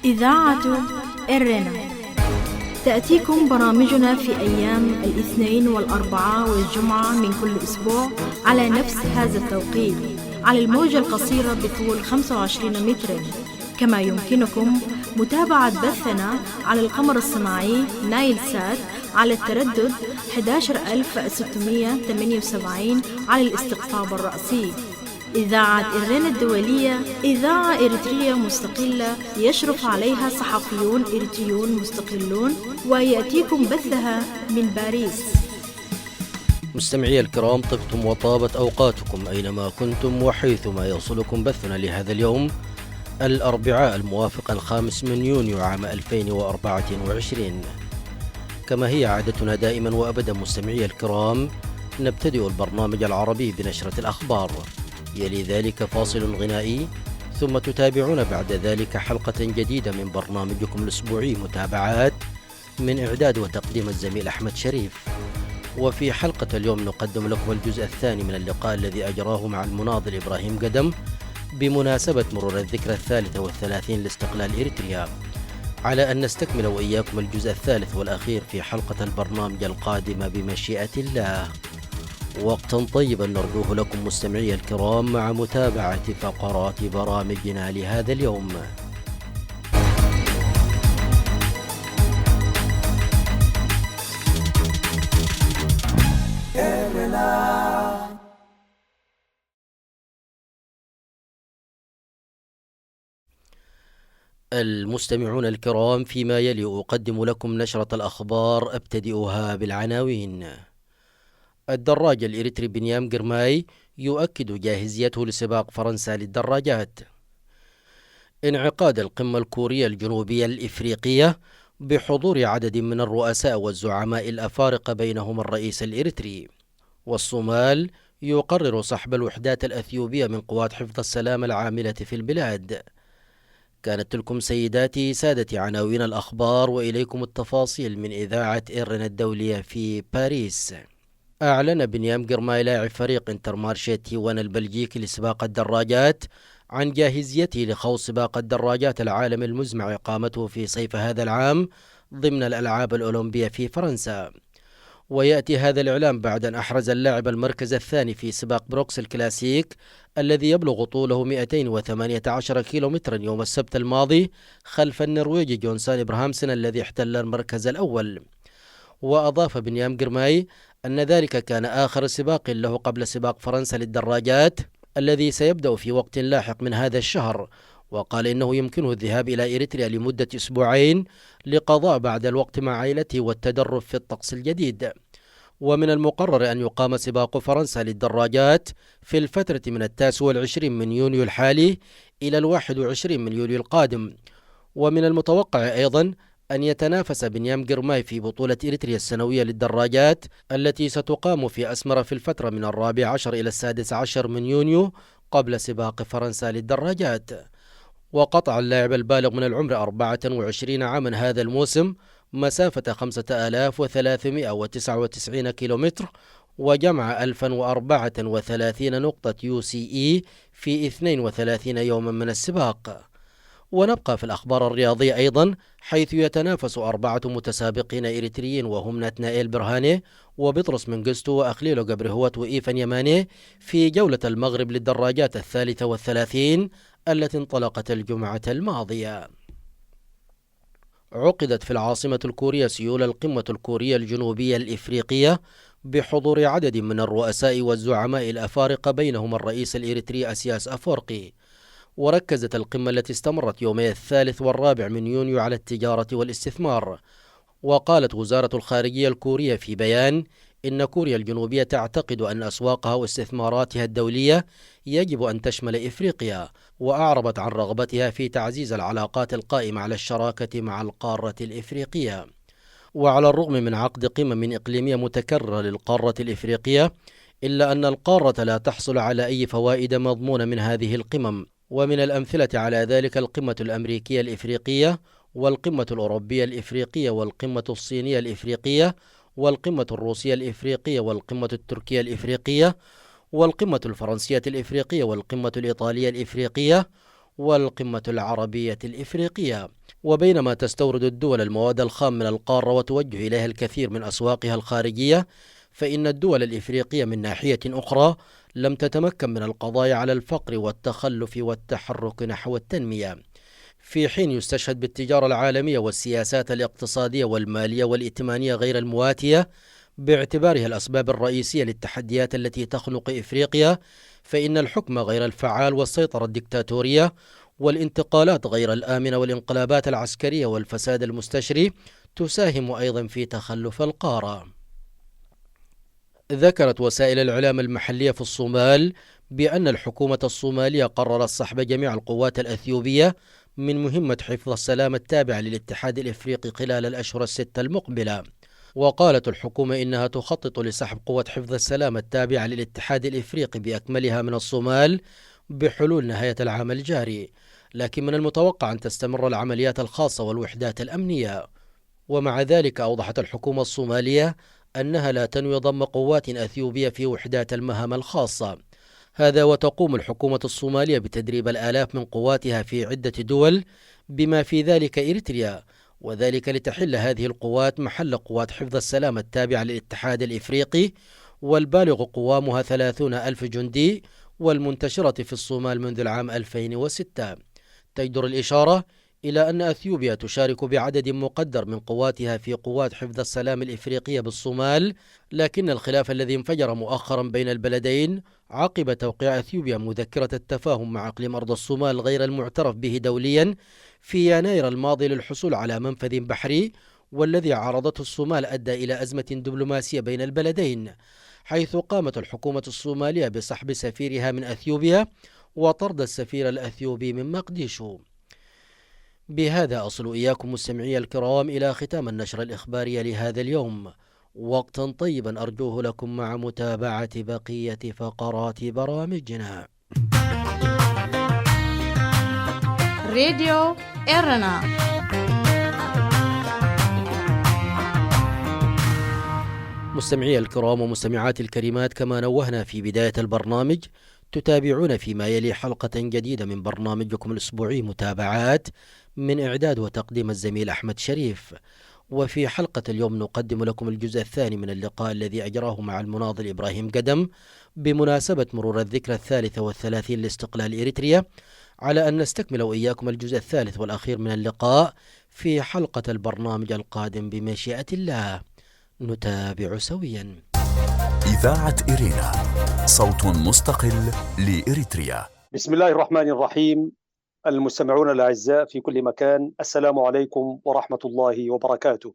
إذاعة إرنا. تأتيكم برامجنا في أيام الاثنين والأربعاء والجمعة من كل أسبوع على نفس هذا التوقيت على الموجة القصيرة بطول 25 مترا. كما يمكنكم متابعة بثنا على القمر الصناعي نايل سات على التردد 11678 على الاستقطاب الرأسي. إذاعة إرنا الدولية إذاعة إريترية مستقلة يشرف عليها صحفيون إريتريون مستقلون، ويأتيكم بثها من باريس. مستمعي الكرام، طبتم وطابت أوقاتكم أينما كنتم وحيثما يصلكم بثنا لهذا اليوم الأربعاء الموافق 5 يونيو عام 2024. كما هي عادتنا دائما وأبدا مستمعي الكرام، نبتدئ البرنامج العربي بنشرة الأخبار، يلي ذلك فاصل غنائي، ثم تتابعون بعد ذلك حلقة جديدة من برنامجكم الأسبوعي متابعات من إعداد وتقديم الزميل أحمد شريف. وفي حلقة اليوم نقدم لكم الجزء الثاني من اللقاء الذي أجراه مع المناضل إبراهيم قدم بمناسبة مرور الذكرى 33 لاستقلال إريتريا، على أن نستكمل وإياكم الجزء الثالث والأخير في حلقة البرنامج القادمة بمشيئة الله. وقتا طيبا نرجوه لكم مستمعي الكرام مع متابعة فقرات برامجنا لهذا اليوم. المستمعون الكرام، فيما يلي أقدم لكم نشرة الأخبار، أبتدئها بالعناوين. الدراج الإريتري بنيام جرماي يؤكد جاهزيته لسباق فرنسا للدراجات. انعقاد القمة الكورية الجنوبية الإفريقية بحضور عدد من الرؤساء والزعماء الأفارقة بينهم الرئيس الإريتري. والصومال يقرر سحب الوحدات الأثيوبية من قوات حفظ السلام العاملة في البلاد. كانت لكم سيداتي سادتي عناوين الأخبار، وإليكم التفاصيل من إذاعة إرنا الدولية في باريس. أعلن بنيام جرماي لاعب فريق انترمارشي تيوان البلجيكي لسباق الدراجات عن جاهزيته لخوض سباق الدراجات العالمي المزمع إقامته في صيف هذا العام ضمن الألعاب الأولمبية في فرنسا. ويأتي هذا الإعلان بعد أن أحرز اللاعب المركز الثاني في سباق بروكسل كلاسيك الذي يبلغ طوله 218 كيلومترا يوم السبت الماضي خلف النرويجي جونسان إبراهامسن الذي احتل المركز الأول. وأضاف بنيام جرماي أن ذلك كان آخر سباق له قبل سباق فرنسا للدراجات الذي سيبدأ في وقت لاحق من هذا الشهر، وقال إنه يمكنه الذهاب إلى إريتريا لمدة أسبوعين لقضاء بعد الوقت مع عائلته والتدرب في الطقس الجديد. ومن المقرر أن يقام سباق فرنسا للدراجات في الفترة من 29 من يونيو الحالي إلى 21 من يوليو القادم. ومن المتوقع أيضا أن يتنافس بنيام جرماي في بطولة إريتريا السنوية للدراجات التي ستقام في أسمرة في الفترة من 14 إلى 16 من يونيو قبل سباق فرنسا للدراجات. وقطع اللاعب البالغ من العمر 24 عاما هذا الموسم مسافة 5399 كيلومتر وجمع 1034 نقطة UCI في 32 يوما من السباق. ونبقى في الأخبار الرياضية أيضا، حيث يتنافس 4 متسابقين إريتريين وهم نتنائيل برهاني وبطرس منجستو وأخليلو جبرهوت وإيفان يماني في جولة المغرب للدراجات 33 التي انطلقت الجمعة الماضية. عقدت في العاصمة الكورية سيول القمة الكورية الجنوبية الإفريقية بحضور عدد من الرؤساء والزعماء الأفارقة بينهم الرئيس الإريتري أسياس أفورقي. وركزت القمة التي استمرت يومي 3 و4 من يونيو على التجارة والاستثمار. وقالت وزارة الخارجية الكورية في بيان إن كوريا الجنوبية تعتقد أن أسواقها واستثماراتها الدولية يجب أن تشمل إفريقيا، وأعربت عن رغبتها في تعزيز العلاقات القائمة على الشراكة مع القارة الإفريقية. وعلى الرغم من عقد قمم إقليمية متكررة للقارة الإفريقية، إلا أن القارة لا تحصل على أي فوائد مضمونة من هذه القمم. ومن الأمثلة على ذلك القمة الأمريكية الإفريقية والقمة الأوروبية الإفريقية والقمة الصينية الإفريقية والقمة الروسية الإفريقية والقمة التركية الإفريقية والقمة الفرنسية الإفريقية والقمة الإيطالية الإفريقية والقمة العربية الإفريقية. وبينما تستورد الدول المواد الخام من القارة وتوجه إليها الكثير من أسواقها الخارجية، فإن الدول الإفريقية من ناحية أخرى لم تتمكن من القضاء على الفقر والتخلف والتحرك نحو التنمية. في حين يستشهد بالتجارة العالمية والسياسات الاقتصادية والمالية والائتمانية غير المواتية باعتبارها الأسباب الرئيسية للتحديات التي تخنق إفريقيا، فإن الحكم غير الفعال والسيطرة الدكتاتورية والانتقالات غير الآمنة والانقلابات العسكرية والفساد المستشري تساهم أيضا في تخلف القارة. ذكرت وسائل الإعلام المحلية في الصومال بأن الحكومة الصومالية قررت سحب جميع القوات الأثيوبية من مهمة حفظ السلام التابعة للاتحاد الإفريقي خلال الأشهر الستة المقبلة. وقالت الحكومة إنها تخطط لسحب قوة حفظ السلام التابعة للاتحاد الإفريقي بأكملها من الصومال بحلول نهاية العام الجاري، لكن من المتوقع أن تستمر العمليات الخاصة والوحدات الأمنية. ومع ذلك أوضحت الحكومة الصومالية أنها لا تنوي ضم قوات أثيوبية في وحدات المهام الخاصة. هذا وتقوم الحكومة الصومالية بتدريب الآلاف من قواتها في عدة دول بما في ذلك إريتريا، وذلك لتحل هذه القوات محل قوات حفظ السلام التابعة للاتحاد الإفريقي والبالغ قوامها 30,000 جندي والمنتشرة في الصومال منذ العام 2006. تجدر الإشارة إلى أن أثيوبيا تشارك بعدد مقدر من قواتها في قوات حفظ السلام الإفريقية بالصومال، لكن الخلاف الذي انفجر مؤخرا بين البلدين عقب توقيع أثيوبيا مذكرة التفاهم مع إقليم أرض الصومال غير المعترف به دوليا في يناير الماضي للحصول على منفذ بحري، والذي عارضته الصومال أدى إلى أزمة دبلوماسية بين البلدين، حيث قامت الحكومة الصومالية بسحب سفيرها من أثيوبيا وطرد السفير الأثيوبي من مقديشو. بهذا أصل إياكم مستمعي الكرام إلى ختام النشرة الإخبارية لهذا اليوم. وقتا طيبا أرجوه لكم مع متابعة بقية فقرات برامجنا. راديو إرنا. مستمعي الكرام ومستمعات الكريمات، كما نوهنا في بداية البرنامج، تتابعون فيما يلي حلقة جديدة من برنامجكم الأسبوعي متابعات من إعداد وتقديم الزميل أحمد شريف. وفي حلقة اليوم نقدم لكم الجزء الثاني من اللقاء الذي أجراه مع المناضل إبراهيم قدم بمناسبة مرور الذكرى 33 لاستقلال إريتريا، على أن نستكمل وإياكم الجزء الثالث والأخير من اللقاء في حلقة البرنامج القادم بمشيئة الله. نتابع سويا. إذاعة إرينا، صوت مستقل لإريتريا. بسم الله الرحمن الرحيم. المستمعون الأعزاء في كل مكان، السلام عليكم ورحمة الله وبركاته.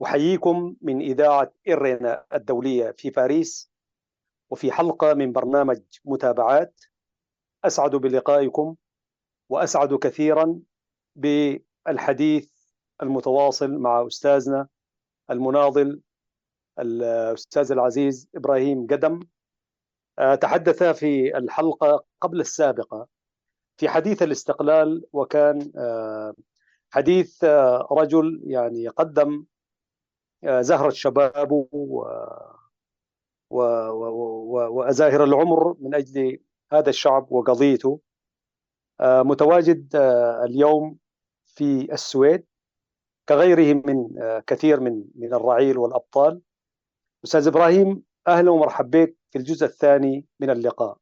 أحييكم من إذاعة إرينا الدولية في باريس، وفي حلقة من برنامج متابعات. أسعد بلقائكم، وأسعد كثيرا بالحديث المتواصل مع أستاذنا المناضل الأستاذ العزيز إبراهيم قدم. تحدث في الحلقة قبل السابقة في حديث الاستقلال، وكان حديث رجل يعني قدم زهرة شبابه وأزاهر العمر من أجل هذا الشعب وقضيته. متواجد اليوم في السويد كغيره من كثير من الرعيل والأبطال. أستاذ إبراهيم، أهلا ومرحبا بك في الجزء الثاني من اللقاء.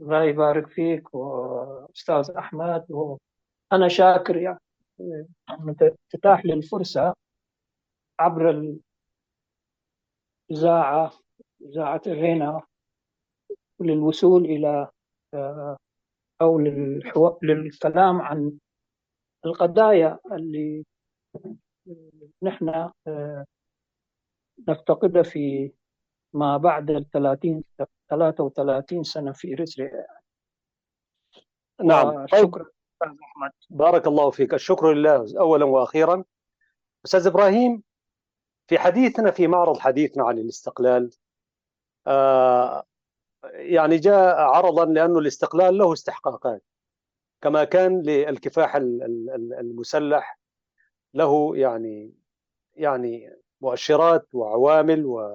الله يبارك فيك وأستاذ أحمد، وأنا شاكر يعني تتاح لي الفرصة عبر الإذاعة، إذاعة إرينا، للوصول إلى أو للكلام عن القضايا اللي نحن نفتقدها في ما بعد 33 سنة في إريتريا. نعم، طيب. شكرا أستاذ أحمد، بارك الله فيك. الشكر لله أولا وأخيرا. أستاذ إبراهيم، في حديثنا في معرض حديثنا عن الاستقلال، يعني جاء عرضا لأنه الاستقلال له استحقاقات، كما كان للكفاح المسلح له يعني مؤشرات وعوامل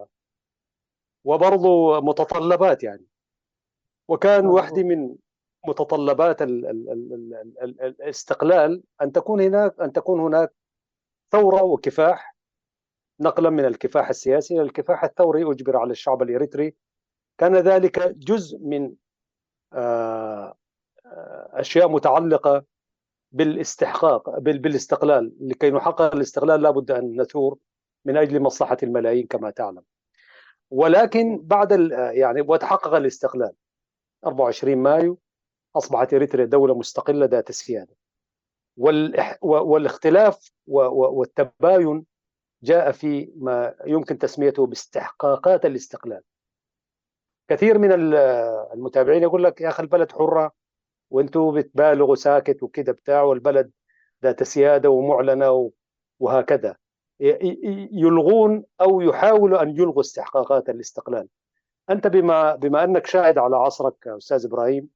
وبرضه متطلبات يعني. وكان واحدة من متطلبات الاستقلال أن تكون هناك ثورة وكفاح، نقلا من الكفاح السياسي إلى الكفاح الثوري أجبر على الشعب الإريتري. كان ذلك جزء من أشياء متعلقة بالاستحقاق بالاستقلال. لكي نحقق الاستقلال لابد أن نثور من أجل مصلحة الملايين كما تعلم. ولكن بعد يعني وتحقق الاستقلال 24 مايو، أصبحت إريتريا دولة مستقلة ذات سيادة. والاختلاف والتباين جاء في ما يمكن تسميته باستحقاقات الاستقلال. كثير من المتابعين يقول لك يا أخي البلد حرة وانتوا بتبالغوا ساكت وكده بتاع، والبلد ذات سيادة ومعلنة وهكذا. يلغون أو يحاولوا أن يلغوا استحقاقات الاستقلال. أنت بما أنك شاهد على عصرك أستاذ إبراهيم،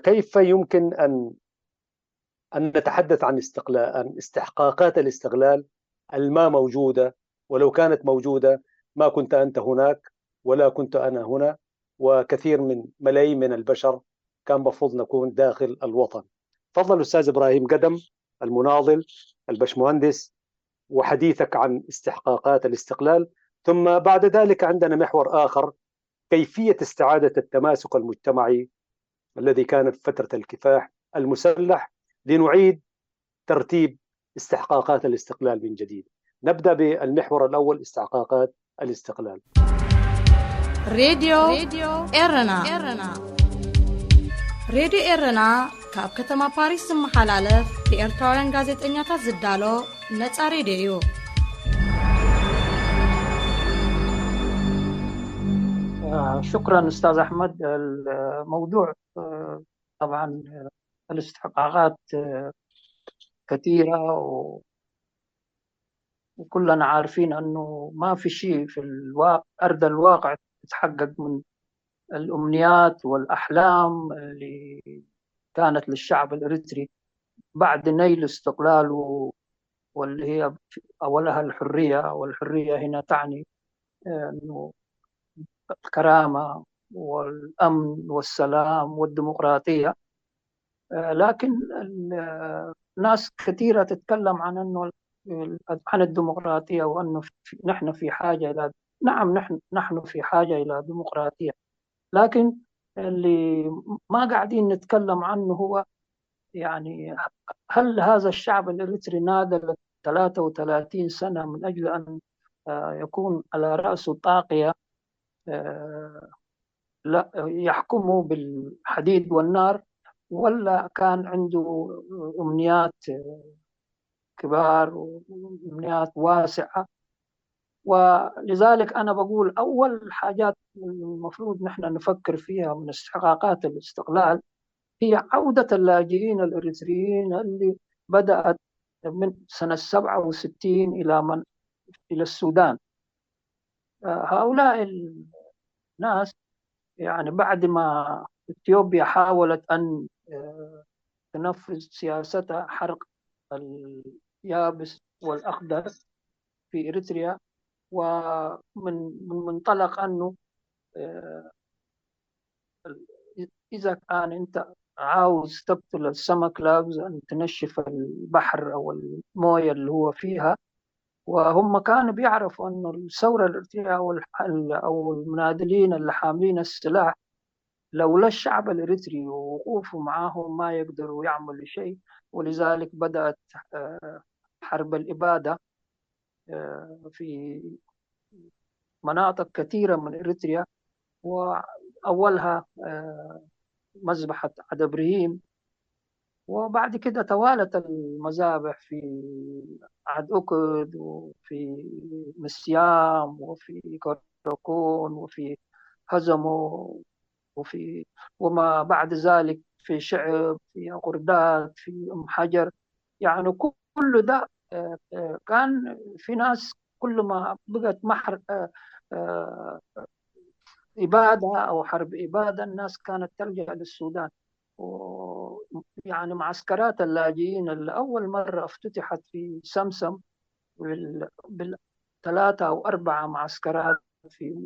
كيف يمكن أن نتحدث عن عن استحقاقات الاستقلال الما موجودة؟ ولو كانت موجودة ما كنت أنت هناك ولا كنت أنا هنا، وكثير من ملايين من البشر كان مفروض نكون داخل الوطن. تفضل أستاذ إبراهيم قدم المناضل البشمهندس، وحديثك عن استحقاقات الاستقلال، ثم بعد ذلك عندنا محور آخر، كيفية استعادة التماسك المجتمعي الذي كان في فترة الكفاح المسلح لنعيد ترتيب استحقاقات الاستقلال من جديد. نبدأ بالمحور الأول، استحقاقات الاستقلال. راديو إرنا. راديو إرنا ካብ ከተማ ፓሪስ ዝመሓላለፍ ብኤርትራውያን ጋዜጠኛታት ዝዳሎ ነፃ ሬድዮ እዩ። شكرا أستاذ أحمد. الموضوع طبعا الاستحقاقات كثيرة، وكلنا عارفين أنه ما في شيء في الواقع، أرض الواقع تتحقق من الأمنيات والأحلام اللي كانت للشعب الإريتري بعد نيل استقلاله، واللي هي أولها الحرية. والحرية هنا تعني أنه الكرامة والأمن والسلام والديمقراطية. لكن الناس كثيرة تتكلم عن أنه عن الديمقراطية، وأنه نحن في حاجة إلى، نعم نحن في حاجة إلى ديمقراطية، لكن اللي ما قاعدين نتكلم عنه هو يعني هل هذا الشعب الإريتري نادل 33 سنة من أجل أن يكون على رأسه طاقية لا يحكمه بالحديد والنار، ولا كان عنده أمنيات كبار وأمنيات واسعة؟ ولذلك أنا بقول أول حاجات المفروض نحن نفكر فيها من استحقاقات الاستقلال هي عودة اللاجئين الإريتريين اللي بدأت من سنة 67 إلى السودان. هؤلاء الناس يعني بعد ما إثيوبيا حاولت أن تنفذ سياستها حرق اليابس والأخضر في إريتريا، ومن منطلق أنه إذا كان أنت عاوز تقتل السمك لابد أن تنشف البحر أو الموية اللي هو فيها. وهم كانوا بيعرفوا أنه الثورة الإريترية أو المنادلين اللي حاملين السلاح لولا الشعب الإريتري ووقوفه معاهم ما يقدروا يعملوا شيء. ولذلك بدأت حرب الإبادة في مناطق كثيرة من إريتريا، وأولها مذبحة عد إبراهيم، وبعد كده توالت المذابح في عد أكد وفي مسيام وفي كركون وفي هزمو وفي وما بعد ذلك في شعب، في قردات، في أم حجر. يعني كل ده كان في ناس كل ما بقت محر إبادة أو حرب إبادة الناس كانت تلجأ للسودان. يعني معسكرات اللاجئين اللي أول مرة افتتحت في سمسم بالثلاثة أو 4 معسكرات في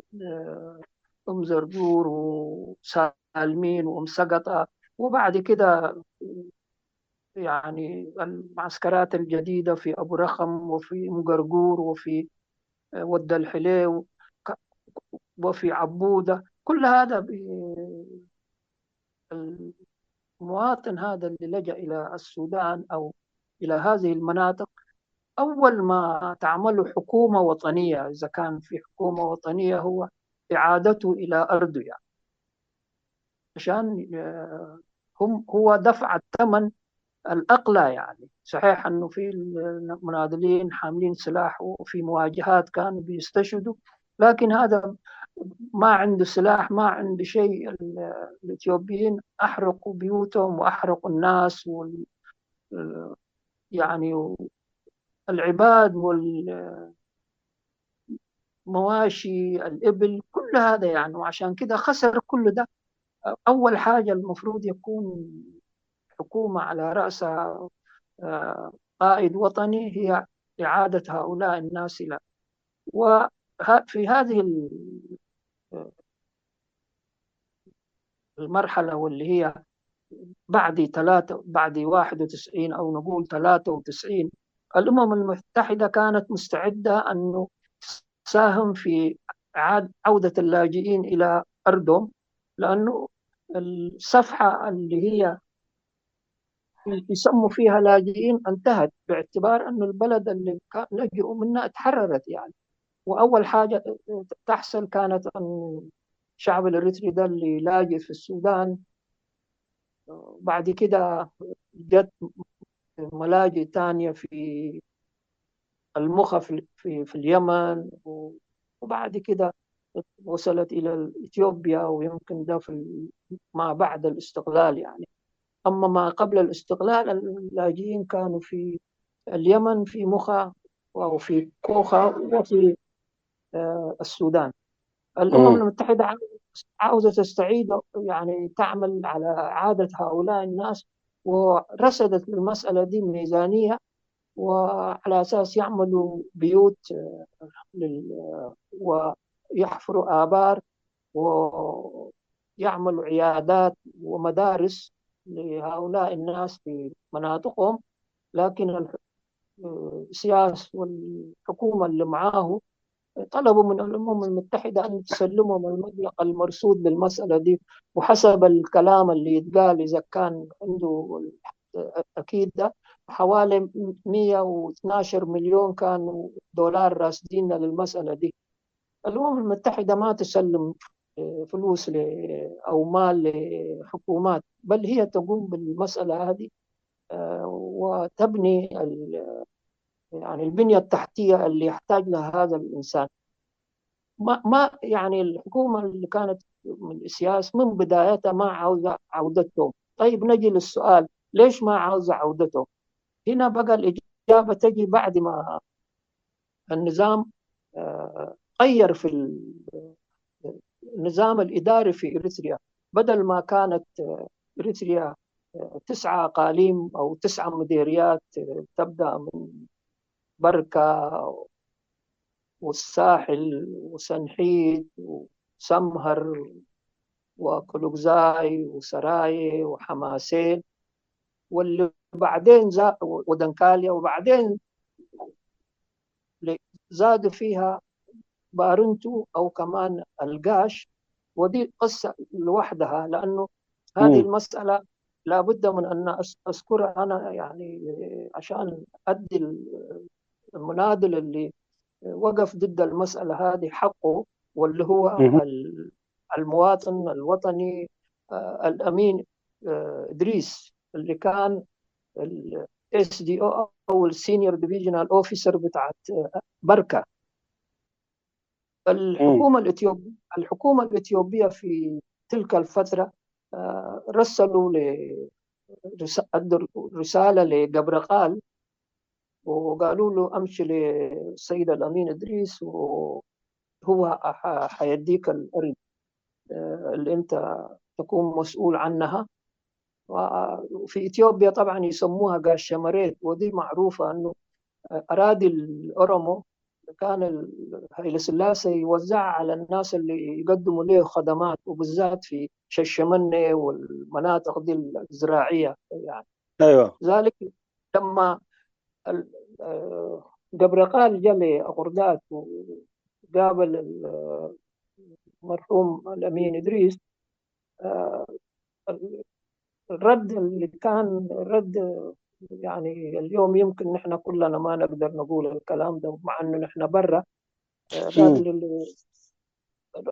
أم زرزور وسالمين وأم سقطة، وبعد كده يعني المعسكرات الجديدة في أبو رخم وفي مقرقور وفي ود الحليو وفي عبودة، كل هذا المواطن هذا اللي لجأ إلى السودان أو إلى هذه المناطق، أول ما تعمل حكومة وطنية، إذا كان في حكومة وطنية، هو إعادته إلى أرضه، يعني عشان هم هو دفع الثمن الأقلى. يعني صحيح أنه في المناضلين حاملين سلاح وفي مواجهات كانوا بيستشهدوا، لكن هذا ما عنده سلاح، ما عنده شيء. الإثيوبيين أحرقوا بيوتهم وأحرقوا الناس يعني العباد والمواشي، الإبل، كل هذا يعني. وعشان كده خسر كل ده. أول حاجة المفروض يكون حكومة على رأسها قائد وطني هي إعادة هؤلاء الناس إلى. وفي هذه المرحلة واللي هي بعد 91 أو نقول 93، الأمم المتحدة كانت مستعدة أنه تساهم في عودة اللاجئين إلى أرضهم، لأنه الصفحة اللي هي يسموا فيها لاجئين انتهت، باعتبار أنه البلد اللي لجئوا منها تحررت يعني. وأول حاجة تحصل كانت أن الشعب الإريتري ده اللي لاجئ في السودان، بعد كده جت ملاجئ تانية في المخا في اليمن، وبعد كده وصلت إلى إثيوبيا، ويمكن ده في ما بعد الاستقلال يعني. أما ما قبل الاستقلال اللاجئين كانوا في اليمن، في مخا أو في كوخا، وفي السودان. الأمم المتحدة عاوزة تستعيد يعني تعمل على إعادة هؤلاء الناس، ورصدت للمسألة دي ميزانية، وعلى أساس يعملوا بيوت ويحفروا آبار ويعملوا عيادات ومدارس لهؤلاء الناس في مناطقهم. لكن السياس والحكومة اللي معاه طلبوا من الأمم المتحدة أن تسلمهم المبلغ المرصود للمسألة دي، وحسب الكلام اللي يتقال إذا كان عنده أكيد ده حوالي 112 مليون كانوا دولار راصدين للمسألة دي. الأمم المتحدة ما تسلم فلوس أو مال لحكومات، بل هي تقوم بالمسألة هذه وتبني يعني البنية التحتية اللي يحتاج لها هذا الإنسان. ما يعني الحكومة اللي كانت من السياس من بدايتها ما عاوزة عودتهم. طيب نجي للسؤال، ليش ما عاوزة عودتهم؟ هنا بقى الإجابة تجي بعد ما النظام غير في النظام الإداري في إريتريا. بدل ما كانت إريتريا 9 أقاليم أو 9 مديريات تبدأ من بركة والساحل وسنحيت وسمهر وكلوكزاي وسراي وحماسين، واللي بعدين ودنكاليا، وبعدين زادوا فيها بارنتو أو كمان القاش. ودي قصة لوحدها، لأنه هذه المسألة لابد من أن أذكرها أنا يعني عشان أدي المناضل اللي وقف ضد المسألة هذه حقه، واللي هو المواطن الوطني الأمين إدريس، اللي كان ال SDO أو ال senior divisional officer بتاعت بركة. الحكومة الإثيوبية في تلك الفترة رسلوا رسالة لجبرقال وقالوا له أمشي للسيد الأمين إدريس وهو حيديك الأرض اللي أنت تكون مسؤول عنها. وفي إثيوبيا طبعا يسموها قاشمريت، ودي معروفة أنه أراضي الأورمو كان هيلي سلاسي يوزعها على الناس اللي يقدموا له خدمات، وبالذات في ششمنة والمناطق دي الزراعية يعني. ايوه. ذلك لما قبرقال جا لأقردات وقابل المرحوم الأمين إدريس، الرد اللي كان رد يعني اليوم يمكن نحن كلنا ما نقدر نقول الكلام ده مع انه نحن برا، الراجل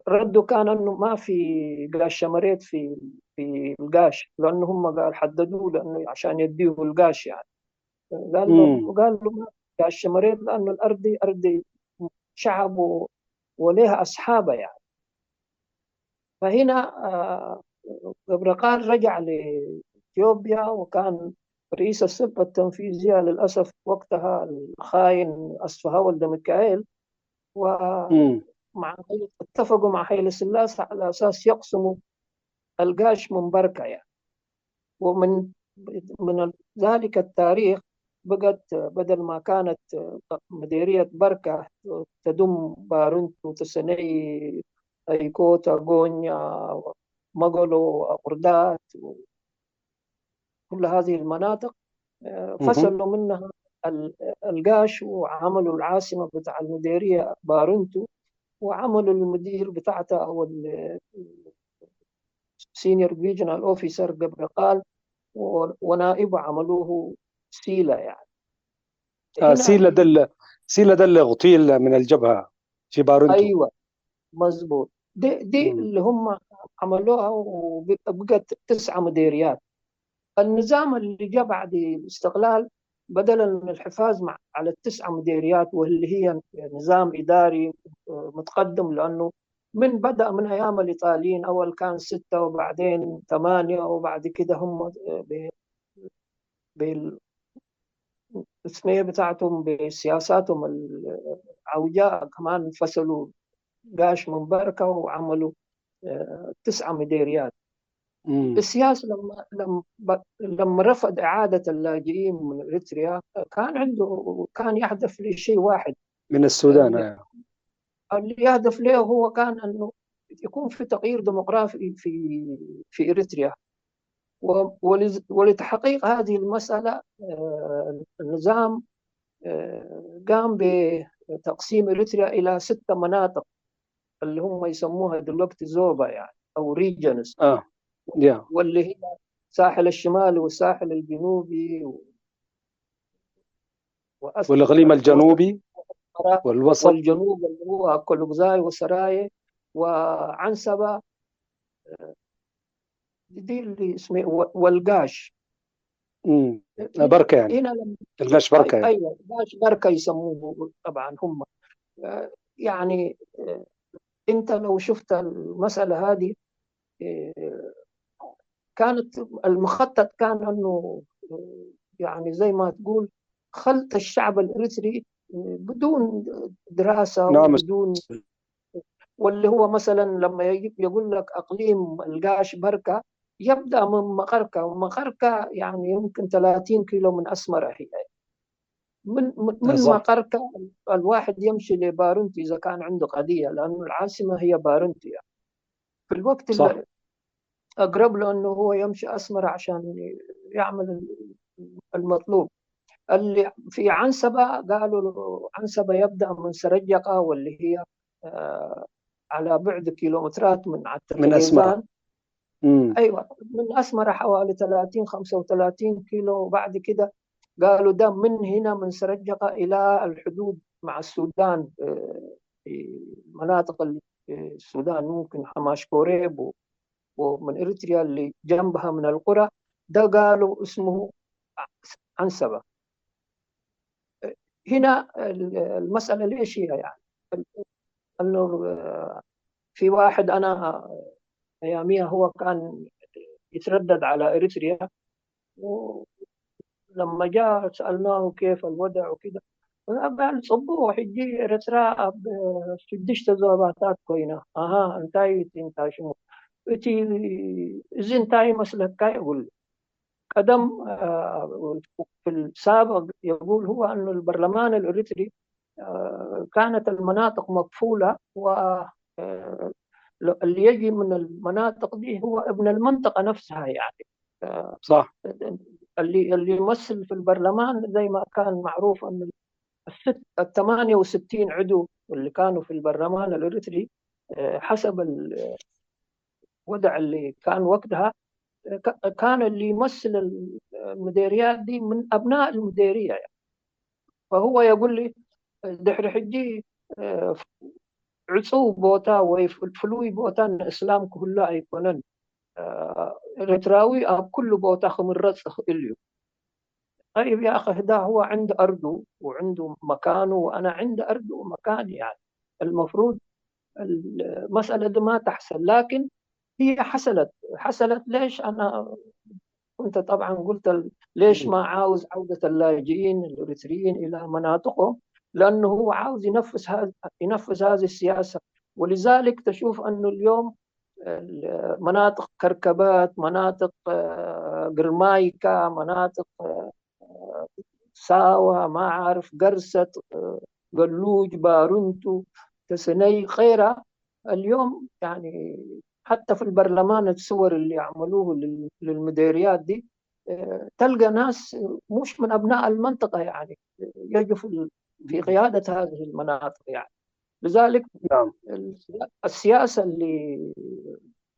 رده كان انه ما في قاش مريت في القاش، لانه هم قال حددوه لانه عشان يديه القاش يعني. قال له ما قاش مريت لانه الارض دي ارض شعب ولها اصحابها يعني. فهنا قبرقال رجع لاثيوبيا، وكان رئيس السلطة التنفيذية للأسف وقتها الخاين أصفها ولد ميكائيل، ومع اتفقوا مع هيلي سلاسة على أساس يقسموا القاش من بركة يعني. ومن من ذلك التاريخ بقت بدل ما كانت مديرية بركة تضم بارنتو، تسني، أيكوتا، غونيا، مغولو، أقردات، كل هذه المناطق فصلوا منها القاش وعملوا العاصمة بتاع المديرية بارنتو، وعملوا المدير بتاعتها أو ال senior regional officer قبرقال، ونائبه عملوه سيلة يعني. سيلة ده اللي اغتيل من الجبهة في بارنتو. أيوة مزبوط. دي اللي هم عملوها، وبقت 9 مديريات. النظام اللي جاء بعد الاستقلال بدلا من الحفاظ على 9 مديريات، واللي هي نظام إداري متقدم، لأنه من بدأ من أيام الإيطاليين أول كان 6 وبعدين 8، وبعد كده هم بالاسمية بتاعتهم بسياساتهم العوجاء كمان فصلوا قاش من بركة وعملوا 9 مديريات. السياسة لما رفض إعادة اللاجئين من إريتريا كان يهدف لشيء واحد من السودان. اللي يهدف له هو كان أنه يكون في تغيير ديموغرافي في إريتريا، ولتحقيق هذه المسألة النظام قام بتقسيم إريتريا إلى 6 مناطق اللي هم يسموها دلوقتي زوبا يعني أو regions. واللي هي ساحل الشمال والساحل الجنوبي والإقليم الجنوبي والوسط والجنوب اللي هو كولوغزاي وسراي وعنسبة، دي اللي اسمه والقاش. بركة يعني. هنا القاش بركة يعني. أيوة قاش بركة يسموه طبعا هم يعني. أنت لو شفت المسألة هذه كانت المخطط كان أنه يعني زي ما تقول خلط الشعب الإريتري بدون دراسة. نعم. وبدون، واللي هو مثلا لما يقول لك أقليم القاش بركة يبدأ من مقركة، ومقركة يعني يمكن 30 كيلو من أسمرة هي. من مقركة الواحد يمشي لبارنتو إذا كان عنده قضية، لأنه العاصمة هي بارنتو يعني. في الوقت اللي أقرب له أنه هو يمشي أسمرة عشان يعمل المطلوب. اللي في عنسبة قالوا عنسبة يبدأ من سرجقة، واللي هي على بعد كيلومترات من من أسمرة. أيوة من أسمرة حوالي 30-35 كيلو. وبعد كده قالوا ده من هنا من سرجقة إلى الحدود مع السودان، في مناطق السودان ممكن حماش كوريب ومن إريتريا اللي جنبها من القرى، ده قالوا اسمه عنسبة. هنا المسألة ليش هي يعني أنه في واحد أنا أياميها هو كان يتردد على إريتريا، ولما جاء سألناه كيف الوضع وكده قال صبوح يجي إريتريا سدشت زوباتات كوينة. أها انتاي انتاي شمو إتي إذن تاي مسلك كاي. يقول قدم في السابق يقول هو أنه البرلمان الإريتري كانت المناطق مقفولة، و اللي يجي من المناطق دي هو ابن المنطقة نفسها يعني. صح. اللي يمثل في البرلمان زي ما كان معروف أن 68 عضو اللي كانوا في البرلمان الإريتري حسب الوضع اللي كان وقتها، كان اللي يمثل المديريات دي من أبناء المديرية يعني. فهو يقول لي دحر حجي عصو بوتا وفلوي بوتا الإسلام كله يكونن إريتراوي أب كل بوتا خمرت إليو. طيب يا أخي، ده هو عنده أرضه وعنده مكانه وأنا عندي أرضه ومكاني يعني. المفروض المسألة دي ما تحصل، لكن هي حصلت. حصلت ليش؟ أنا كنت طبعا قلت ليش ما عاوز عودة اللاجئين الإريتريين إلى مناطقهم، لأنه هو عاوز ينفذ هذه السياسة. ولذلك تشوف أنه اليوم مناطق كركبات، مناطق قرمايكا، مناطق ساوى، ما عارف قرصة، قلوج، بارنتو، تسني، غيرها اليوم يعني حتى في البرلمان الصور اللي عملوه للمديريات دي تلقى ناس مش من أبناء المنطقة يعني يجوا في قيادة هذه المناطق يعني. لذلك نعم. السياسة اللي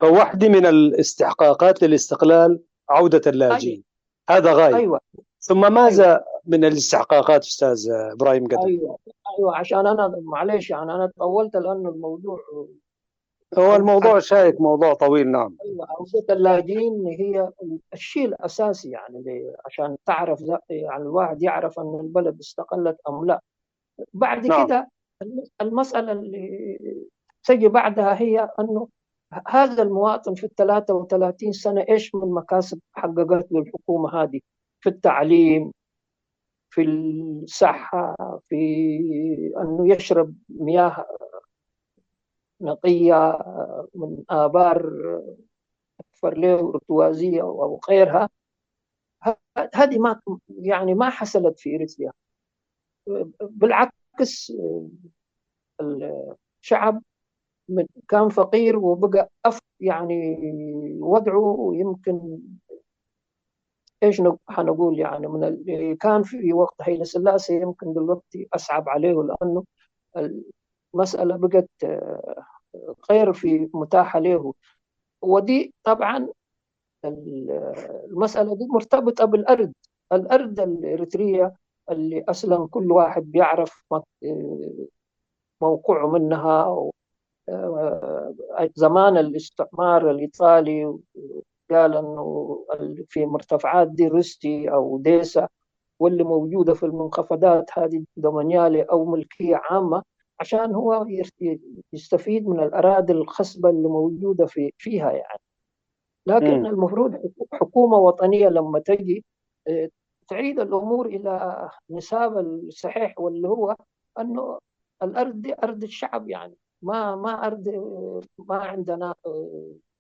فواحدة من الاستحقاقات للاستقلال عودة اللاجئين. أيوة. هذا غاية. أيوة. ثم ماذا أيوة. من الاستحقاقات أستاذ إبراهيم قدم؟ أيوة، عشان أنا معليش يعني أنا طولت لأنه الموضوع هو الموضوع شائك، موضوع طويل. نعم. أيوة، عودة اللاجئين هي الشيء الأساسي يعني عشان تعرف يعني الواحد يعرف أن البلد استقلت أم لا. بعد نعم. كده المسألة اللي تجي بعدها هي أنه هذا المواطن في 33 سنة إيش من مكاسب حققت له الحكومة هذه في التعليم، في الصحة، في أنه يشرب مياه نقية من آبار فرليه وارتوازية أو غيرها. هذه ما يعني ما حصلت في إريتريا. بالعكس الشعب كان فقير وبقى يعني وضعه يمكن ايش حنقول يعني من اللي كان في وقت هيلا سلاسي يمكن دلوقتي اصعب عليه، لانه المسألة بقت غير في متاحة له. ودي طبعا المسألة دي مرتبطة بالأرض، الأرض الإريترية اللي أصلا كل واحد بيعرف موقعه منها. زمان الاستعمار الإيطالي قال أنه في مرتفعات دي رستي أو ديسة، واللي موجودة في المنخفضات هذه دومانيالي أو ملكية عامة، عشان هو يستفيد من الأراضي الخصبة اللي موجودة فيها يعني. لكن المفروض حكومة وطنية لما تجي تعيد الأمور إلى نصاب الصحيح، واللي هو أنه الأرض دي أرض الشعب يعني، ما أرض ما عندنا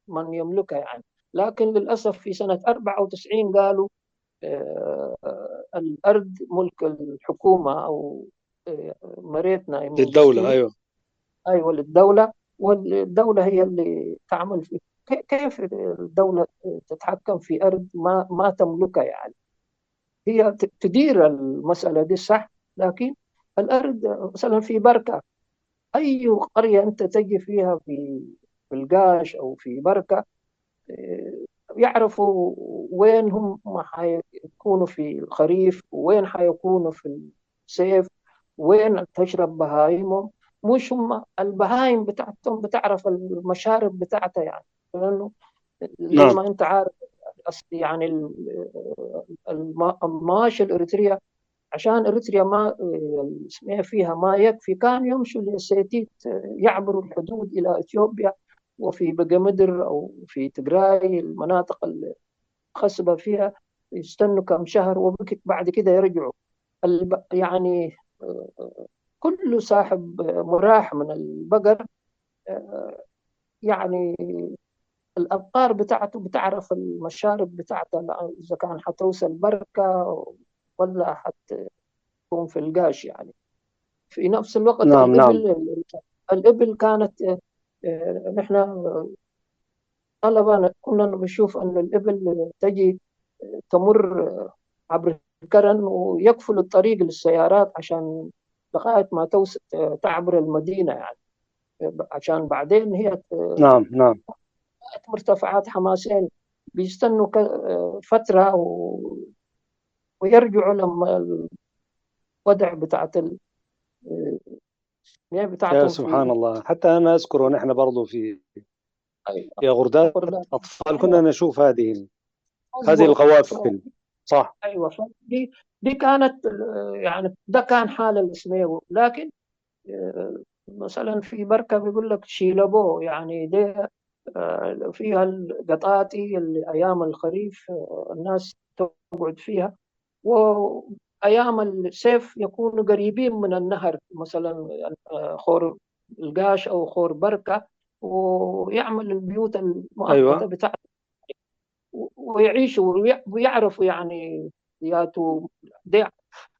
من يملكها يعني. لكن للأسف في سنة 94 قالوا الأرض ملك الحكومة أو مريتنا للدولة. أيوة أيوة للدولة، والدولة هي اللي تعمل في. كيف الدولة تتحكم في أرض ما تملكها يعني؟ هي تدير المسألة دي صح، لكن الأرض مثلا في بركة، أي قرية أنت تجي فيها في القاش أو في بركة يعرفوا وين هم حيكونوا في الخريف، وين حيكونوا في الصيف، وين تشرب بهايمهم. مش هم البهايم بتاعتهم بتعرف المشارب بتاعتها يعني، لأنه زي ما أنت عارف يعني المواشي الإريترية عشان إريتريا ما اسمها فيها ما يكفي، كان يمشوا لسيتيت يعبروا الحدود إلى إثيوبيا وفي بقمدر أو في تجراي، المناطق الخصبة فيها يستنوا كم شهر وبعد كده يرجعوا. يعني كل صاحب مراح من البقر يعني الأبقار بتاعته بتعرف المشارب بتاعته، إذا كان حتوصل بركة ولا حتكون في القاش يعني. في نفس الوقت نعم نعم. الإبل كانت، نحن طلبة كنا بنشوف أن الإبل تجي تمر عبر الكرن ويقفل الطريق للسيارات عشان لغاية ما تعبر المدينة يعني، عشان بعدين هي نعم نعم. مرتفعات حماسين بيستنوا فترة ويرجعوا لما الوضع بتاعت يا بتاعتهم سبحان في الله، حتى أنا أذكر ونحن برضو في أيوة. في غردات غردات. أطفال كنا نشوف هذه مظبوط. القوافل. صح. ايوه، دي كانت يعني ده كان حال الاسمية. لكن مثلا في بركة بيقول لك شيلبو، يعني دي فيها القطاطي اللي ايام الخريف الناس تقعد فيها، وايام الصيف يكونوا قريبين من النهر، مثلا خور القاش او خور بركة، ويعمل البيوت المؤقتة بتاعته ويعيشوا ويعرفوا يعني ياتوا دي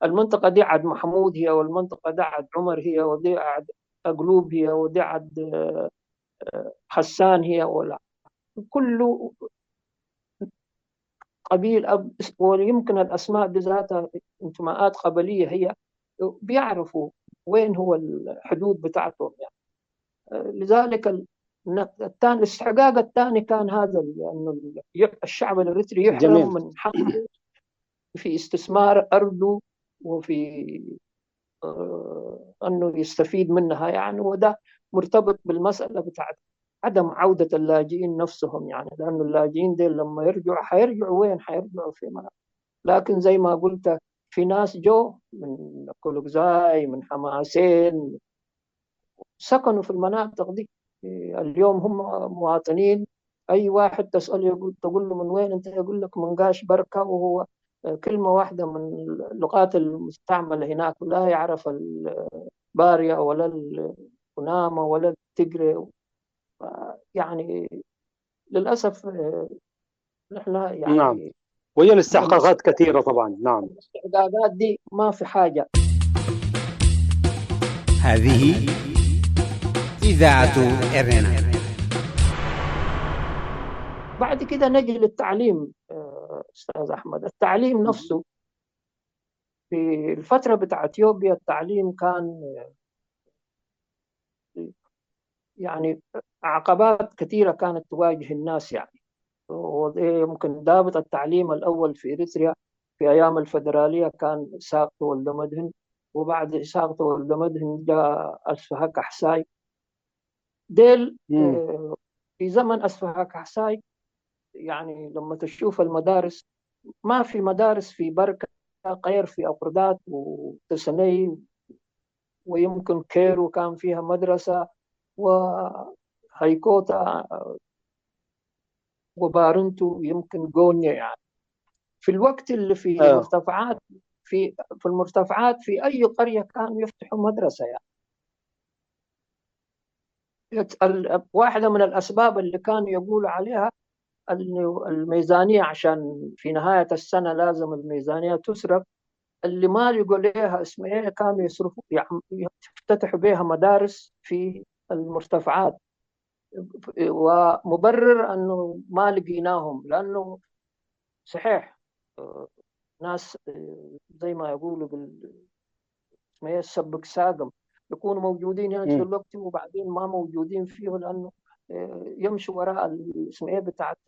المنطقة دي عد محمود هي، والمنطقة دي عد عمر هي، ودي عد أقلوب هي، ودي عد حسان هي، ولا كله قبيل أب، ويمكن الأسماء دي ذاتها انتماءات قبلية، هي بيعرفوا وين هو الحدود بتاعتهم يعني. لذلك الثاني الاستحقاق الثاني كان هذا، أنه الشعب الإريتري يحرم من حقه في استثمار أرضه وفي أنه يستفيد منها يعني. وده مرتبط بالمسألة بتاعت عدم عودة اللاجئين نفسهم يعني، لأنه اللاجئين دي لما يرجعوا حيرجعوا وين؟ حيرجعوا في مناطق. لكن زي ما قلت في ناس جو من كولوكزاي، من حماسين، سكنوا في المناطق دي، اليوم هم مواطنين. أي واحد تسأله يقول، تقول له من وين أنت؟ يقول لك من قاش بركة، وهو كلمة واحدة من اللغات المستعملة هناك، لا يعرف البارية ولا الكنامة ولا التجري يعني. للأسف نحن يعني نعم، وهي الاستحقاقات كثيرة طبعا. نعم، الاستحقاقات دي ما في حاجة. هذه إذاعة إرنا. بعد كده نجي للتعليم. أستاذ أحمد، التعليم نفسه في الفترة بتاع أثيوبيا التعليم كان يعني عقبات كثيرة كانت تواجه الناس يعني. ويمكن ضابط التعليم الأول في إريتريا في أيام الفدرالية كان ساقط ولد، وبعد ساقط ولد جاء أسفهاك حساي ديل. في زمن أسفهاك حساي يعني لما تشوف المدارس، ما في مدارس في بركة غير في أقردات وتسني، ويمكن كيرو كان فيها مدرسة، وهيكوتا وبارنتو، يمكن جونيا يعني. في الوقت اللي في المرتفعات، في المرتفعات في أي قرية كانوا يفتحوا مدرسة يعني. واحدة من الأسباب اللي كانوا يقولوا عليها أنه الميزانية، عشان في نهاية السنة لازم الميزانية تصرف، اللي ما يقول لها اسم إيه كانوا يصرفوا يعني يفتتحوا بها مدارس في المرتفعات، ومبرر أنه ما لقيناهم، لأنه صحيح ناس زي ما يقولوا ما يسبك ساقم يكونوا موجودين هنا في الوقت وبعدين ما موجودين فيه، لأنه يمشوا وراء الاسمية بتاعت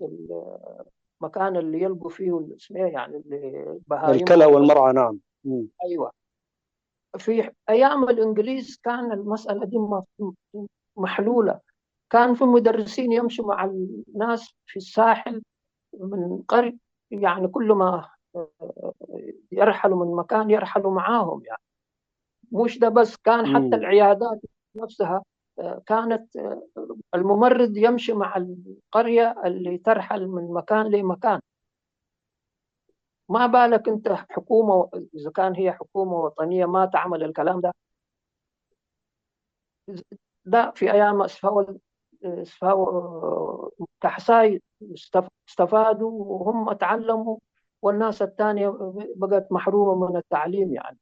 المكان اللي يلقوا فيه الاسمية يعني البهايم الكلى والمرعى. نعم. أيوة، في أيام الإنجليز كان المسألة دي محلولة، كان في مدرسين يمشوا مع الناس في الساحل من قرية، يعني كل ما يرحلوا من مكان يرحلوا معاهم يعني. مش ده بس، كان حتى العيادات نفسها كانت الممرض يمشي مع القرية اللي ترحل من مكان لمكان. ما بالك أنت حكومة، إذا كان هي حكومة وطنية ما تعمل الكلام ده. ده في أيام أسفاو كحساي استفادوا وهم تعلموا، والناس الثانية بقت محرومة من التعليم يعني.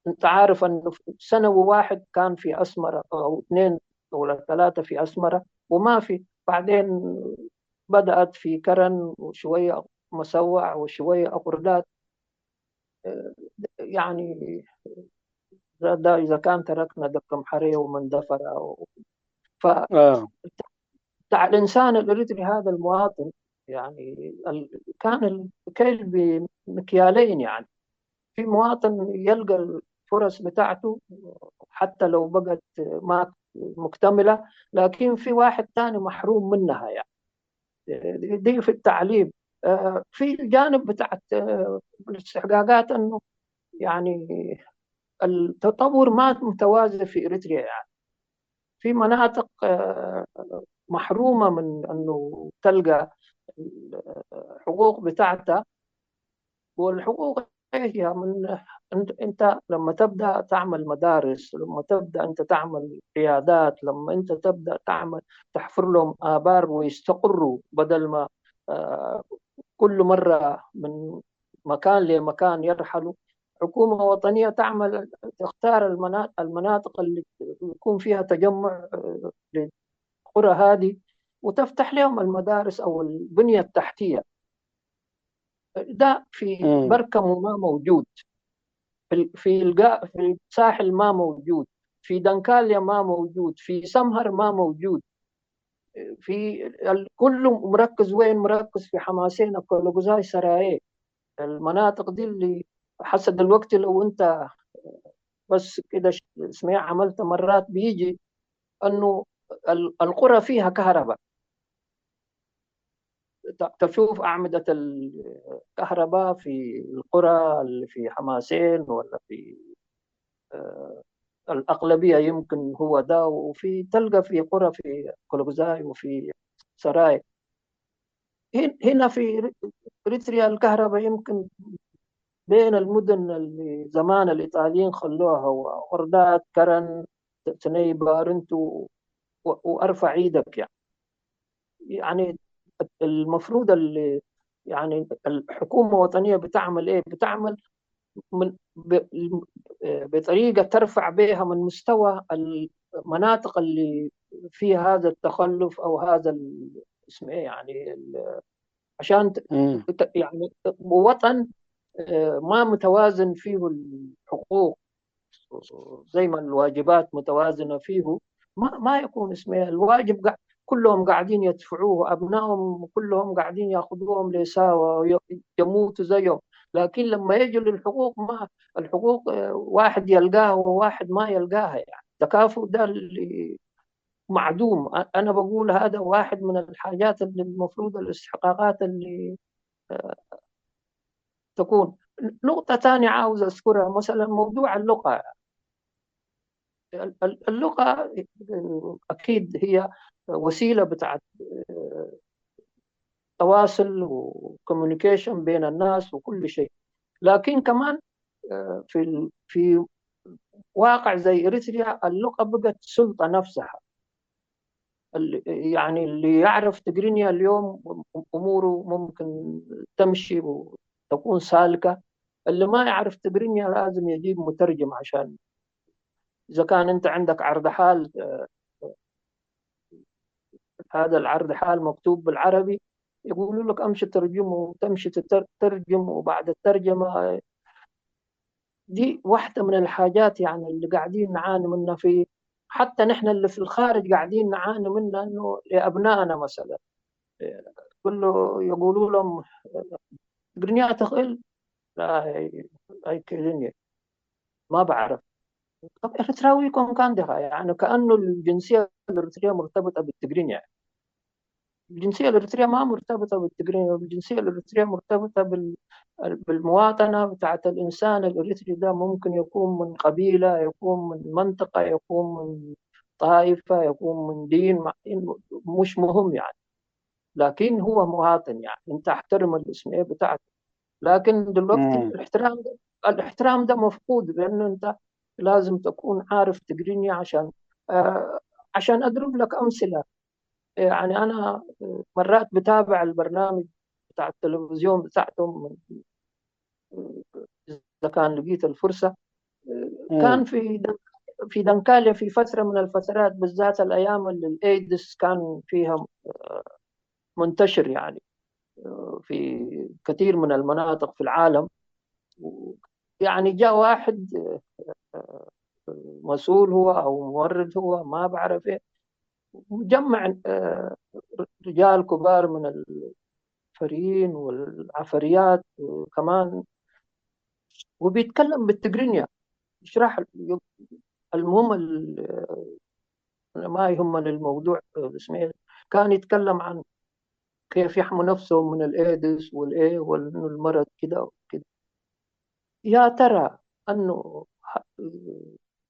انت عارف انه سنة واحد كان في اسمره او اثنين ولا ثلاثة في اسمره وما في، بعدين بدات في كرن وشوية مسوع وشوية اقردات. يعني ده اذا كان تركنا دكم حرية ومندفره ف بتاع الانسان الاريتري هذا المواطن يعني كان الكيل بمكيالين. يعني في مواطن يلقى الفرص بتاعته حتى لو بقت ما مكتملة، لكن في واحد تاني محروم منها. يعني دي في التعليم. في الجانب بتاعت الاستحقاقات انه يعني التطور ما متوازي في اريتريا. يعني في مناطق محرومة من انه تلقى الحقوق بتاعتها، والحقوق هي من انت لما تبدا تعمل مدارس، لما تبدا انت تعمل عيادات، لما انت تبدا تعمل تحفر لهم ابار ويستقروا، بدل ما كل مرة من مكان لمكان يرحلوا. حكومة وطنية تعمل تختار المناطق اللي يكون فيها تجمع للقرى هذه وتفتح لهم المدارس او البنية التحتية. ده في بركم ما موجود، في الساحل ما موجود، في دنكاليا ما موجود، في سمهر ما موجود، في كله مركز وين؟ مركز في حماسين كولوغوزاي سراي، المناطق دي اللي حسب الوقت لو انت بس كده اسمع عملت مرات بيجي انه القرى فيها كهرباء، تشوف أعمدة الكهرباء في القرى اللي في حماسين ولا في الأغلبية يمكن هو ده، وفي تلقى في قرى في كولوغزاي وفي سراي. هنا في إريتريا الكهرباء يمكن بين المدن اللي زمان الإيطاليين خلوها، وردات كرن تني بارنتو وأرفع إيدك. يعني المفروض اللي يعني الحكومة الوطنية بتعمل إيه؟ بتعمل من بطريقة ترفع بها من مستوى المناطق اللي فيها هذا التخلف أو هذا اسمه إيه يعني عشان يعني وطن ما متوازن فيه الحقوق زي ما الواجبات متوازنة فيه، ما يكون اسمه الواجب كلهم قاعدين يدفعوه، أبنائهم كلهم قاعدين يأخذوهم لساوى ويموتوا زيهم، لكن لما يجوا للحقوق ما الحقوق واحد يلقاها وواحد ما يلقاها. يعني التكافؤ ده اللي معدوم. أنا بقول هذا واحد من الحاجات اللي المفروض الاستحقاقات اللي تكون. نقطة ثانية عاوز أذكرها مثلا موضوع اللغة. اللغة أكيد هي وسيلة بتاعت تواصل وكوميونيكيشن بين الناس وكل شيء، لكن كمان في واقع زي إريتريا اللغة بقت سلطة نفسها. يعني اللي يعرف تجرينيا اليوم أموره ممكن تمشي وتكون سالكة، اللي ما يعرف تجرينيا لازم يجيب مترجم، عشان إذا كان أنت عندك عرض حال، هذا العرض حال مكتوب بالعربي، يقولوا لك أمشي ترجمه وتمشي تترجم، وبعد الترجمة دي واحدة من الحاجات يعني اللي قاعدين نعاني منها، في حتى نحن اللي في الخارج قاعدين نعاني منها، إنه لأبنائنا مثلا كله يقولوا لهم تجرينيا تخيل لا هاي كيدنيا ما بعرف. طب إريتراويكم كان ده يعني كأنه الجنسية الإريترية مرتبطة بالتجرينيا. يعني الجنسية الإريترية ما مرتبطة بالتجرينيا، الجنسية الإريترية مرتبطة بالمواطنة بتاعت الإنسان الإريتري. ده ممكن يكون من قبيلة، يكون من منطقة، يكون من طائفة، يكون من دين، مش مهم يعني، لكن هو مواطن. يعني أنت احترم الاسم بتاعته. لكن دلوقتي الاحترام ده مفقود، لأنه أنت لازم تكون عارف تجرينيا. عشان أضرب لك أمثلة، يعني أنا مرات بتابع البرنامج بتاع التلفزيون بتاعتهم إذا كان لقيت الفرصة. كان في دنكاليا في فترة من الفترات، بالذات الأيام اللي الإيدز كان فيها منتشر يعني في كثير من المناطق في العالم، يعني جاء واحد مسؤول هو أو مورد هو ما بعرف إيه، وجمع رجال كبار من الفريين والعفريات كمان، وبيتكلم بالتجرينيا يشرح. المهم ما يهمني الموضوع اسمه، كان يتكلم عن كيف يحموا نفسهم من الايدز والايه والمرض كده وكده. يا ترى انه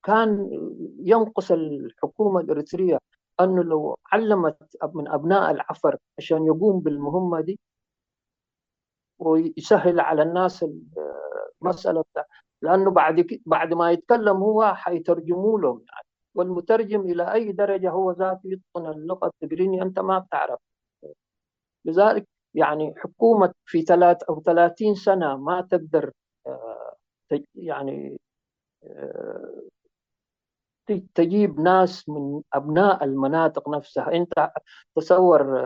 كان ينقص الحكومة الإريترية أنه لو علمت من أبناء العفر عشان يقوم بالمهمة دي ويسهل على الناس المسألة، لأنه بعد ما يتكلم هو حيترجموا لهم يعني، والمترجم إلى أي درجة هو ذاته يتقن اللغة التجرينية أنت ما بتعرف. لذلك يعني حكومة في 33 سنة ما تقدر يعني تجيب ناس من أبناء المناطق نفسها. أنت تصور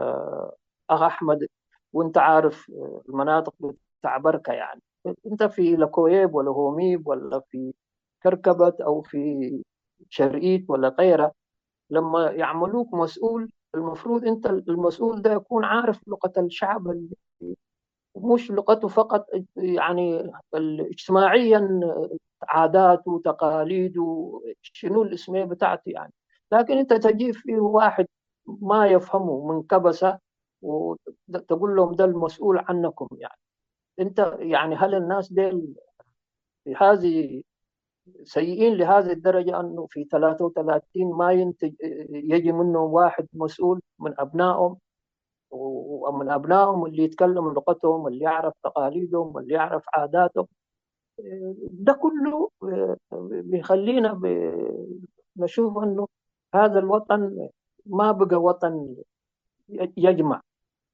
أخ أحمد، وأنت عارف المناطق بتاع بركة، يعني أنت في لكويب ولا هوميب ولا في كركبت أو في شرقيت ولا غيره، لما يعملوك مسؤول المفروض أنت المسؤول ده يكون عارف لغة الشعب، مش لغته فقط، يعني اجتماعيا عاداته وتقاليده شنو الاسمية بتاعته يعني. لكن انت تجيب فيه واحد ما يفهمه من كبسة وتقول لهم ده المسؤول عنكم، يعني انت يعني هل الناس ديل هذه سيئين لهذه الدرجة أنه في 33 ما ينتج يجي منهم واحد مسؤول من أبنائهم، ومن أبنائهم اللي يتكلم لغتهم، اللي يعرف تقاليدهم، اللي يعرف عاداتهم؟ ده كله بيخلينا نشوف أنه هذا الوطن ما بقى وطن يجمع،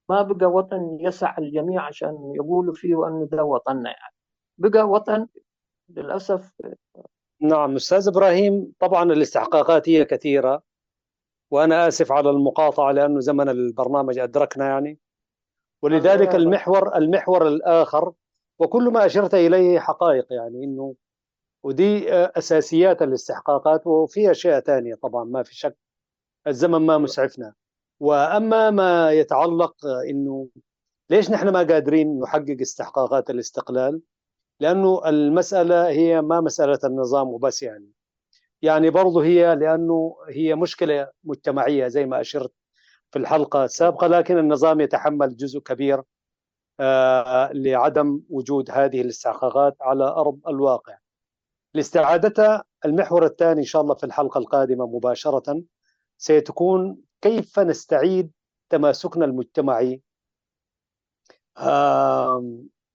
ما بقى وطن يسع الجميع عشان يقولوا فيه أنه ده وطننا، يعني بقى وطن للأسف. نعم أستاذ إبراهيم، طبعا الاستحقاقات هي كثيرة، وأنا آسف على المقاطعة لأنه زمن البرنامج أدركنا يعني، ولذلك المحور الآخر وكل ما أشرت إليه حقائق، يعني إنه ودي أساسيات الاستحقاقات، وفي أشياء ثانية طبعا ما في شك، الزمن ما مسعفنا. وأما ما يتعلق إنه ليش نحن ما قادرين نحقق استحقاقات الاستقلال، لأنه المسألة هي ما مسألة النظام وبس، يعني برضو هي لأنه هي مشكلة مجتمعية زي ما أشرت في الحلقة السابقة، لكن النظام يتحمل جزء كبير لعدم وجود هذه الاستحقاقات على أرض الواقع. لاستعادتها المحور الثاني إن شاء الله في الحلقة القادمة مباشرة سيتكون كيف نستعيد تماسكنا المجتمعي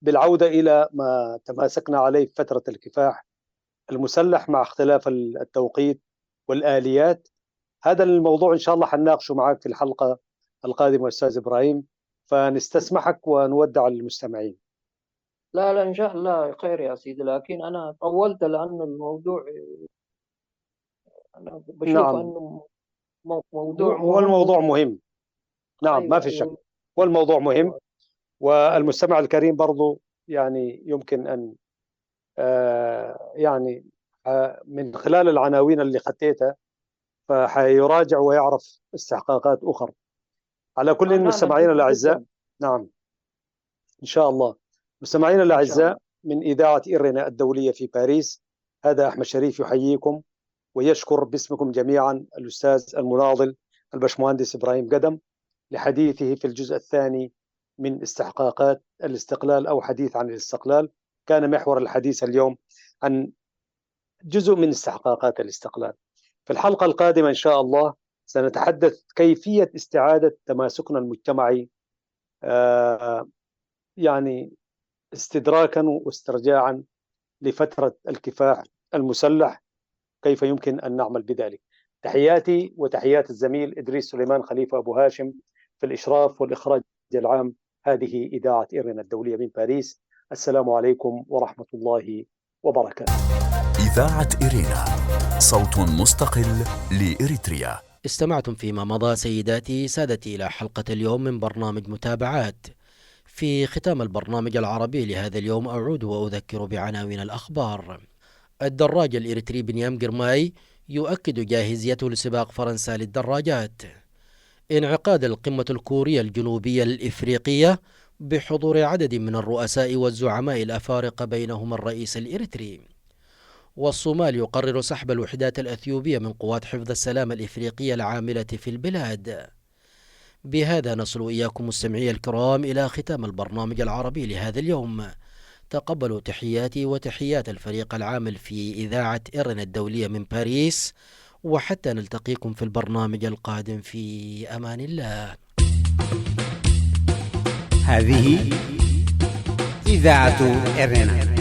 بالعودة إلى ما تماسكنا عليه في فترة الكفاح المسلح مع اختلاف التوقيت والآليات. هذا الموضوع إن شاء الله حنناقشه معك في الحلقة القادمة أستاذ إبراهيم، فنستسمحك ونودع المستمعين. لا لا إن شاء الله خير يا سيدي، لكن أنا طولت لأن الموضوع أنا بشوف نعم. أنه موضوع هو الموضوع مهم. نعم. أيوة ما في شك والموضوع مهم، والمستمع الكريم برضو يعني يمكن أن يعني من خلال العناوين اللي خطيتها فحيراجع ويعرف استحقاقات أخرى. على كل المستمعين الأعزاء، نعم إن شاء الله مستمعينا الأعزاء من إذاعة إرنا الدولية في باريس، هذا أحمد شريف يحييكم ويشكر باسمكم جميعا الأستاذ المناضل البشمهندس إبراهيم قدم لحديثه في الجزء الثاني من استحقاقات الاستقلال أو حديث عن الاستقلال. كان محور الحديث اليوم عن جزء من استحقاقات الاستقلال. في الحلقة القادمة إن شاء الله سنتحدث كيفية استعادة تماسكنا المجتمعي، يعني استدراكا واسترجاعا لفترة الكفاح المسلح، كيف يمكن أن نعمل بذلك. تحياتي وتحيات الزميل إدريس سليمان خليفة أبو هاشم في الإشراف والإخراج العام. هذه إذاعة إيرنا الدولية من باريس. السلام عليكم ورحمة الله وبركاته. إذاعة إيرينا، صوت مستقل لإريتريا. استمعتم فيما مضى سيداتي سادتي إلى حلقة اليوم من برنامج متابعات. في ختام البرنامج العربي لهذا اليوم أعود وأذكر بعناوين الأخبار. الدراج الإريتري بنيام جرماي يؤكد جاهزيته لسباق فرنسا للدراجات. انعقاد القمة الكورية الجنوبية الإفريقية بحضور عدد من الرؤساء والزعماء الأفارقة بينهم الرئيس الإريتري. والصومال يقرر سحب الوحدات الأثيوبية من قوات حفظ السلام الإفريقية العاملة في البلاد. بهذا نصل إياكم مستمعي الكرام إلى ختام البرنامج العربي لهذا اليوم. تقبلوا تحياتي وتحيات الفريق العامل في إذاعة إرن الدولية من باريس، وحتى نلتقيكم في البرنامج القادم في أمان الله. هذه إذاعة إرنا.